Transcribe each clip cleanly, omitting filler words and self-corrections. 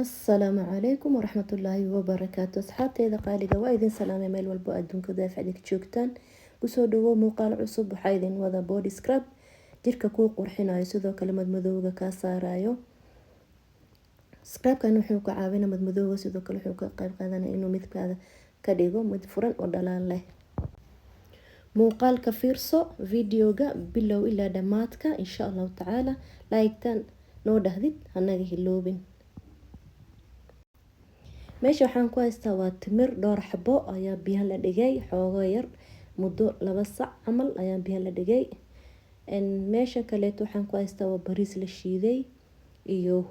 Asalaamu calaykum waraxmatullaahi wabarakaatu. Asxaabteyda qaaliga, waa idin salaamay meel walbo adduunka daafacda ka joogtaan. Kusoo dhawo muuqaal cusub. Waxaa idin wada body scrub jirka kuu qurxinayo, sidoo kale madmadowga kaa saarayo. Scrubkan wuxuu ka caawinaa madmadowga, sidoo kale wuxuu ka qayb qaadanaya inuu midabkaada ka dhigo mid furan oo dhalaal leh. Muuqaalka fiirso, videoga bilow ilaa dhammaadka, insha Allahu tacaala. Like-tan noo dhahdid, hanaga hiloobin. Meesha waxaan ku haystaa waa timir dhowr xabo ayaa biyaha la dhigay xoogo yar, muddo 2 sac camal ayaa biyaha la dhigay. Meesha kaleeto waxaan ku haystaa waa bariis la shiiday iyo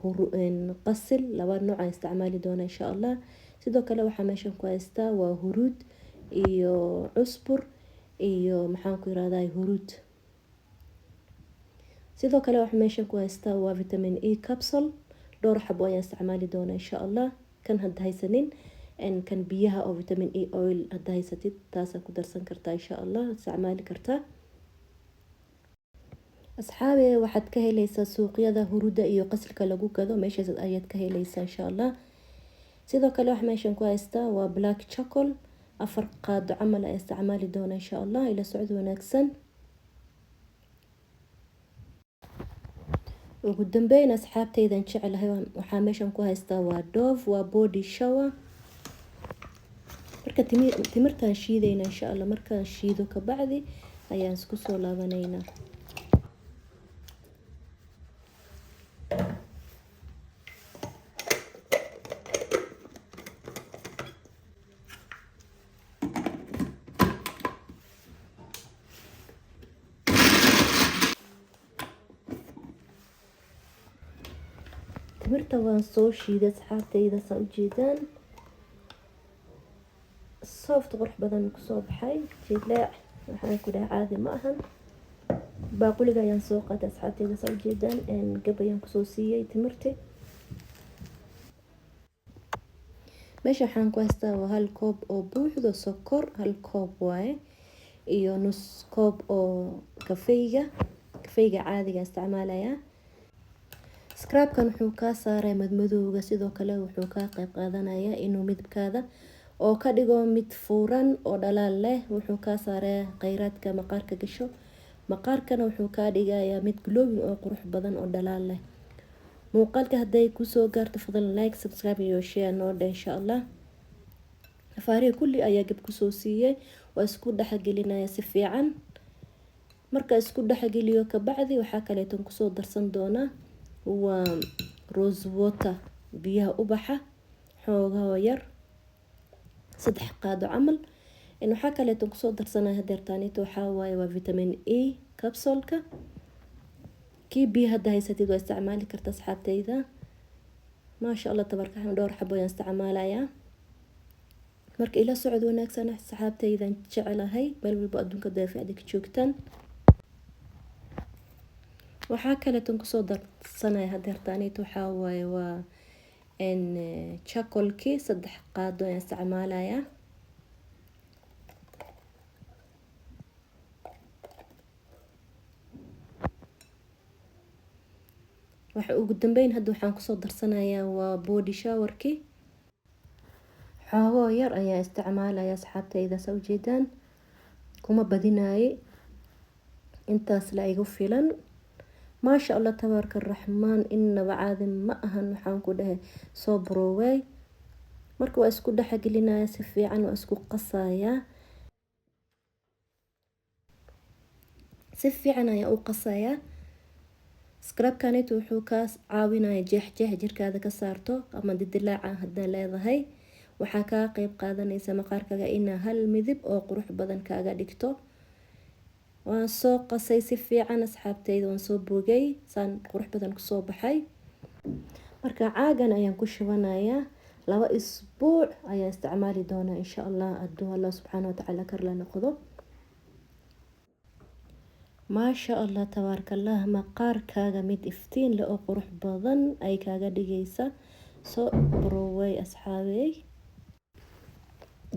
qasil, laba nooc aan isticmaali doona, insha Allah. Sidoo kale waxaa meeshan ku haystaa waa huruud iyo cusbur iyo, maxaan ku irahdaa, huruud. Sidoo kale waxaa meeshan ku haystaa waa vitamin E capsule, dhowr xabo ayaan isticmaali doona, insha Allah. Kan hadda haysanin, kan biyaha oo vitamin E oil hadda haysatid, taasaa ku darsan kartaa, insha Allah, isticmaali kartaa. Asxaabe, waxaad ka heleysaa suuqyada huruuda iyo qasilka lagu gado, meeshaas ayaad ka heleysaa, insha Allah. Sidoo kale waxa meeshan ku haystaa waa black charcoal, 4 qaado camal ayaa isticmaali doona, insha Allah. Ila socod wanaagsan. Ugu dambeyn, asxaabteydan jecelahay, waxaa meeshan ku haystaa waa Dove, waa body shower. Marka timirtaan shiideyna, insha Allah. Markaan shiido kabacdi ayaan isku soo laabaneynaa. Timirta waan soo shiiday, asxaabteyda, saa ujeedaan, soft qurux badan kusoo baxay, jileec waxaan ku dhahay caadi ma ahan. Baaquliga ayaan soo qaatay, asxaabteyda, saa ujeedaan, gab ayaan kusoo siiyey timirti. Meesha waxaan ku haystaa waa hal koob oo buuxdo sokor, hal koob waaye, iyo nus koob oo kafeyga, kafeyga caadiga isticmaalaya. Scrubkan wuxuu kaa saaraya madmadowga, sidoo kale wuxuu kaa qeyb qaadanaya inuu midabkaada oo ka dhigo mid furan oo dhalaal leh. Wuxuu kaa saaraya kheyraadka maqaarka gasho, maqaarkana wuxuu kaa dhigayaa mid glowing oo qurux badan oo dhalaal leh. Muuqaalka hadday kusoo gaarto, fadlan like, subscribe iyo share noo dheh, insha Allah. Afaarihi kulli ayaa gab kusoo siiyey, waa isku dhexgelinaya si fiican. Marka isku dhexgeliyo kabacdi, waxaa kaleeton kusoo darsan doonaa waa rose water, biyaha ubaxa, xoogaha yar, 3 qaado camal. Waxaa kaleeton kusoo darsanaya hadeertaanito waxaa waaye waa vitamin E capsulka. Kii biyo hadda haysatid waa isticmaali karta, asxaabteyda. Maasha Allah, tabarka, dhowr xabo ayaan isticmaalayaa. Marka ila socod wanaagsan, asxaabteydan jecelahay, meel walba adduunka daaficda ka joogtaan. Waxaa kaleeton kusoo darsanaya hadeertaanito waxaa waaye waa charcoalkii, 3 qaado ayaan isticmaalayaa. Waxa ugu dambeyn hadda waxaan kusoo darsanayaa waa body showerkii, xoogoo yar ayaa isticmaalaya, asxaabteyda, saa ujeedaan, kuma badinaaye, intaas la igu filan. Maasha Allah, tabaaraka raxmaan, inaba caadi ma ahan. Waxaan ku dhahay soo baroowey. Marka waa isku dhexgelinaya si fiican, waa isku qasayaa si fiican ayaa u qasayaa. Scrubkanito wuxuu kaa caawinaya jeex jeex jirkaada ka saarto ama dildilaaca hadaa leedahay. Waxaa kaa qeyb qaadanaysa maqaarkaga inaa hal midib oo qurux badan kaaga dhigto. Waan soo qasay si fiican, asxaabteyda, waan soo bogay, saan qurux badan kusoo baxay. Marka caagan ayaan ku shubanayaa, 2 isbuuc ayaan isticmaali doonaa, insha Allah, hadduu Allah subxaana watacaala karla noqdo. Maasha Allah, tabaarakallah, maqaarkaaga mid iftiin leh oo qurux badan ay kaaga dhigaysa. Soo barowey, asxaabey.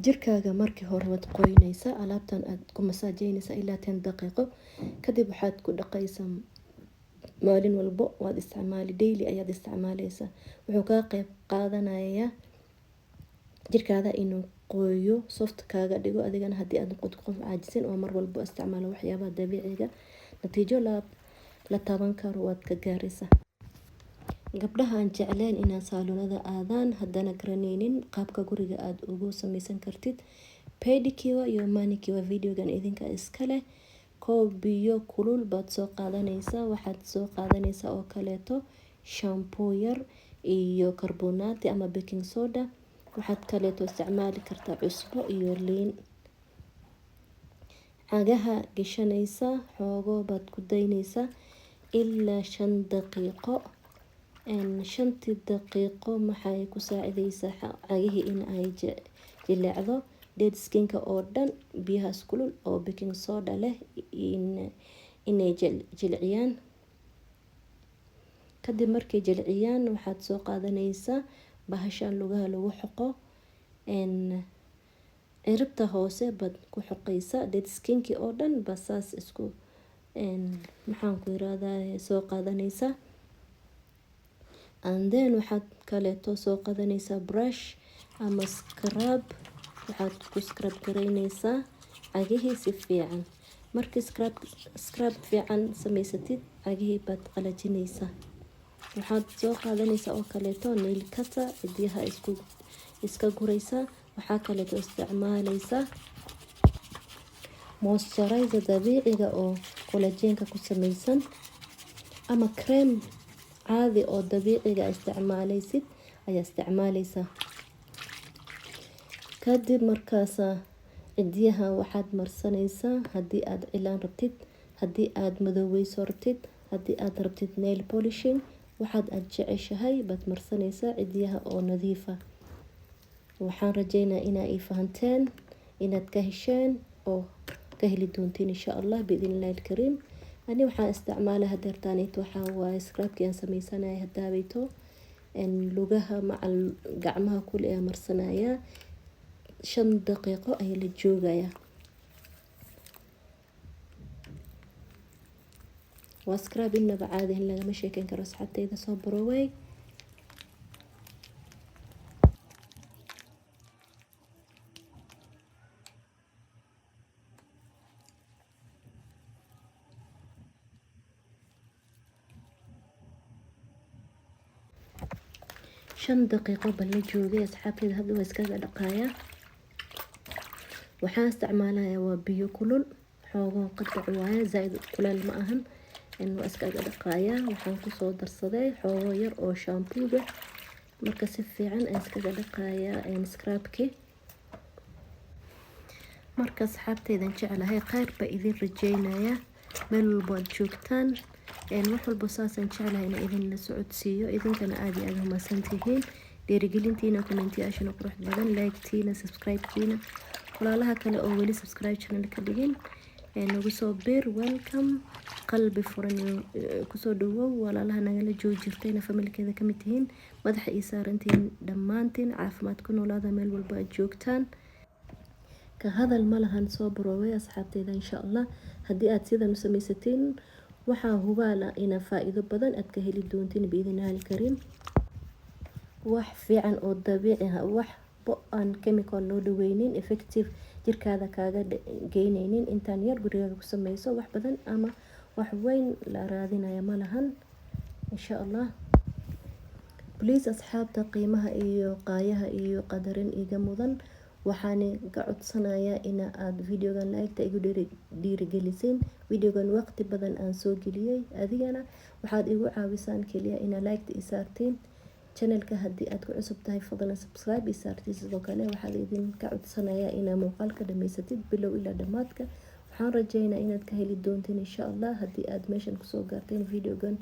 Jirkaaga markii hore waad qoynaysaa, alaabtan aad ku masaajeynaysaa ilaa 10 daqiiqo, kadib waxaad ku dhaqaysaa. Maalin walbo waad isticmaali, daily ayaad isticmaaleysaa. Wuxuu kaa qeyb qaadanayaa jirkaada inuu qooyo, soft kaaga dhigo. Adigana haddii aad noqoto qof caajisan oo mar walbo isticmaalo waxyaabaha dabiiciga, natiijo la taaban karo waad ka gaaraysaa. Gabdhaha aan jecleen inaan saalonada aadaan, haddana garaneynin qaabka guriga aada ugu sameysan kartid pedicure iyo manicure, videogan idinka iska leh. Koob biyo kulul baad soo qaadanaysaa. Waxaad soo qaadanaysaa oo kaleeto shampoo yar iyo karbonaati ama baking soda. Waxaad kaleeto isticmaali kartaa cusbo iyo liin. Cagaha gashanaysaa, xoogo baad ku daynaysaa ilaa 5 daqiiqo. 5-tii daqiiqo maxay ku saacideysaa? Cagihii in ay jileecdo, dead skinka oo dhan biyahaas kulul oo baking soda leh inay jilciyaan. Kadib markay jilciyaan, waxaad soo qaadanaysaa bahashan lugaha lagu xoqo. Ciribta hoose baad ku xoqaysaa, dead skinki oo dhan ba saas isku, maxaan ku yiraahdaa, soo qaadanaysaa. And then waxaad kaleeto soo qaadanaysaa brush ama scrub. Waxaad ku scrub garaynaysaa cagihii si fiican. Markii scrub fiican samaysatid, cagihii baad qalajinaysaa. Waxaad soo qaadanaysaa oo kaleeto nail cutter, cidiyaha iska guraysaa. Waxaa kaleeto isticmaaleysaa moisturizer dabiiciga oo collagenka ku sameysan ama cream caadi oo dabiiciga isticmaaleysid ayaa isticmaaleysaa. Kadib markaasa cidiyaha waxaad marsanaysaa, haddii aad cilaan rabtid, haddii aad madoweyso rabtid, haddii aad rabtid nail polishing, waxaad aad jeceshahay baad marsanaysaa cidiyaha oo nadiifa. Waxaan rajeynaa inaa ii fahanteen, inaad ka hesheen oo ka heli doontiin, insha Allah, biidnillahi alkariim. Ani waxaan isticmaalay hadeertaaneyto waxaa waaye scrubkii aan sameysanaya hadaaweyto. Lugaha macal gacmaha kuli ayaa marsanayaa. 5 daqiiqo ayaa la joogayaa. Waa scrub inaba caadi in lagama sheekeyn karo. Asxaabteyda, soo barowey. 5 daqiiqo baan la joogay, asxaabteyda. Hadda waa iskaga dhaqayaa. Waxaan isticmaalayaa waa biyo kulul, xoogoo qadac waaye, zaaid kuleel ma ahan. Waa iskaga dhaqayaa. Waxaan kusoo darsaday xoogoo yar oo shampooga. Marka si fiican ayaan iskaga dhaqayaa scrubki. Marka asxaabteydan jeclahay, kheyr baa idin rajeynaya meel walbo aad joogtaan. Wax walbo saasaan jeclahay inaan idin la socodsiiyo. Idinkana aada iyo aada umahadsantihiin dhiirigelintiina, commentiyaashana qurux badan, like-tiina, subscribe-tiina. Walaalaha kale oo weli subscribe channel ka dhigin, nagu soo bir, welcome, qalbi furan kusoo dhawow. Walaalaha nagala joogi jirtayna, familkeeda kamid tihiin, madaxa ii saarantihiin dhammaantiin. Caafimaad ku noolaada meel walba aad joogtaan. Ka hadal ma lahan. Soo barooway, asxaabteyda. Insha Allah, haddii aad sidan u samaysatiin, waxaa hubaala inaa faa-iido badan aad ka heli doontiin, biidnillahi alkariim. Wax fiican oo dabiici ah, waxba aan chemical loo dhaweynin, effective jirkaada kaaga geyneynin. Intaan yar gurigaaga ku sameyso, wax badan ama wax weyn la raadinaya ma lahan, insha Allah. Please, asxaabta qiimaha iyo qaayaha iyo qadarin iga mudan, waxaan ka codsanayaa ina aad videogan like-ta igu dhiirigeliseen. Videogan waqti badan aan soo geliyay, adigana waxaad igu caawisaan keliya inaa like-ta i saartiin. Channelka haddii aad ku cusub tahay, fadlan subscribe i saartiin. Sidoo kale waxaad idinka codsanayaa inaa muuqaalka dhamaysatid bilow ilaa dhammaadka. Waxaan rajeynaa inaad ka heli doontiin, insha Allah. Haddii aad meeshan kusoo gaarteen videogan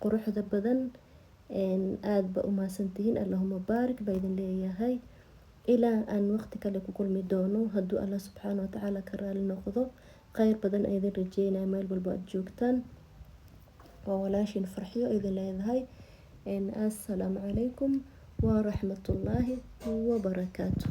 quruxda badan, aada ba u mahadsantihiin. Allahuma baarik baa idin leeyahay. Ilaa aan waqti kale ku kulmi doono, hadduu Allah subxaana watacaala ka raali noqdo, kheyr badan a idin rajeynaya meel walba aad joogtaan. Waa walaashin Farxiyo idin leedahay, assalaamu calaykum waraxmatullaahi wabarakaatu.